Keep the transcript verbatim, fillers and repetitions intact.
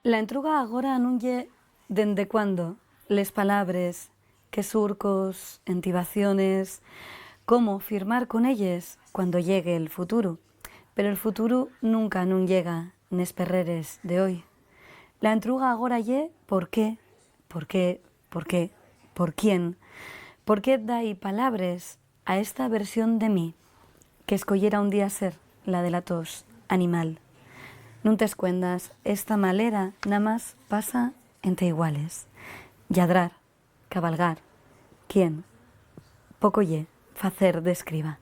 La entruga agora nun ye dende cuándo, les palabres, qué surcos, entibaciones, cómo firmar con elles cuando llegue el futuru. Pero el futuru nunca nun llega nes perreres de hoi. La entruga agora ye por qué, por qué, por qué, por quién. Por qué dai palabres a esta versión de mi que escoyera un día ser la de la tos animal. Nun t'escuendas, esta malera namás pasa ente iguales. Lladrar, cabalgar, quién, poco ye facer d'escriba.